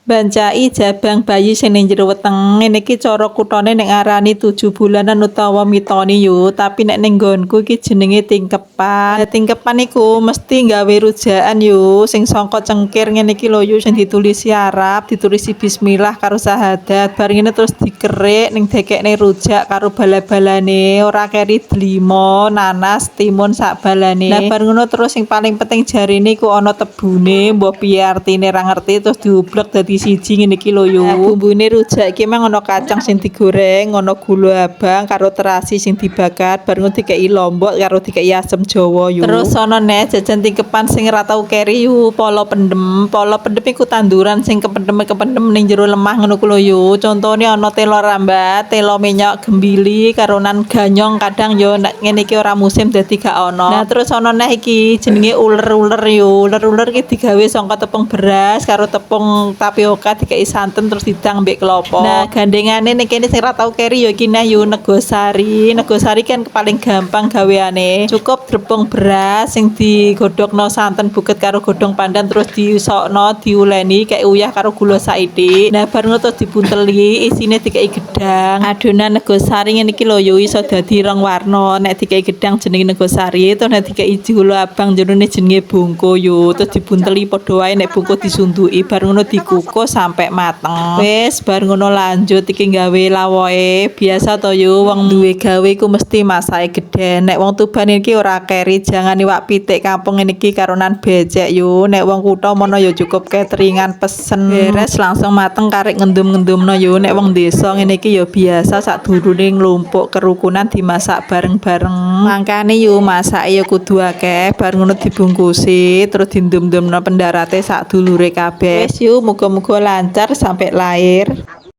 Bancai jabang bayi sing ning jero weteng ngene iki cara kutone nek ngarani 7 bulanan utawa mitoni yo, tapi nek ning nggonku iki jenenge tingkepan. Tingkepan iku mesti gawe rujakan yo, sing sangka cengkir ngene iki lho yo, sing ditulisi Arab, ditulisi bismillah karo syahadat. Bar ngene terus dikerik ning dekekne rujak karo bala-balane, ora keri delima, nanas, timun sak balane. Lah bar ngono terus sing paling penting jarine iku ana tebune, mbah piye artine ra ngerti, terus diublek dadi siji ngene iki lho yo. Nah, bumbune rujak iki mang ana kacang sing digoreng, ana gula abang karo terasi sing dibakar, bar ngono dikeki lombok karo dikeki asem jawa yo. Terus ana neh jajan tingkepan sing ora tau keri yo, polo pendem. Polo pendem iku tanduran sing kependem-kependem ning jero lemah ngono ku lho yo. Contone ana telo rambat, telo minyak gembili karo nan ganyong, kadang yo nek ngene iki ora musim dadi gak ana. Nah, terus ana neh iki jenenge uler-uler yo. Uler-uler iki digawe saka tepung beras karo tepung tapioka dikeki santen terus didang mbek klopo. Nah, gandengane ning kene sing ora tau keri yo iki neh yo, negosari. Negosari kan paling gampang gaweane. Cukup tepung beras sing digodhogno santen buket karo godhong pandan, terus diusokno, diuleni kek uyah karo gula saithik. Nah, bar ngono terus dibunteli, isine dikeki gedang. Adonan negosari ngene iki lho yo iso dadi rong warna. Nek dikeki gedang jenenge negosari, terus nek dikeki gula abang jerone jenenge bungko yo. Terus dibunteli padha wae, nek bungko disunduki, bar ngono dikukus sampai mateng. Wis bar ngono lanjut iki gawe lawohe. Biasa to yo, wong duwe gawe iku mesti masake gedhe. Nek wong Tuban iki ora keri jangan iwak pitik kampung ngene iki karonan becek yo. Nek wong kutha mono yo cukup cateringan pesen. Beres langsung mateng karek ngendum-ngendumno yo. Nek wong desa ngene iki yo biasa sadurunge nglumpuk kerukunan dimasak bareng-bareng. Mangkane yo masake yo kudu akeh, bar ngono dibungkusi terus dindum-ndumno pendarate sak dulure kabeh. Wis yo, muga-muga lancar sampai lahir.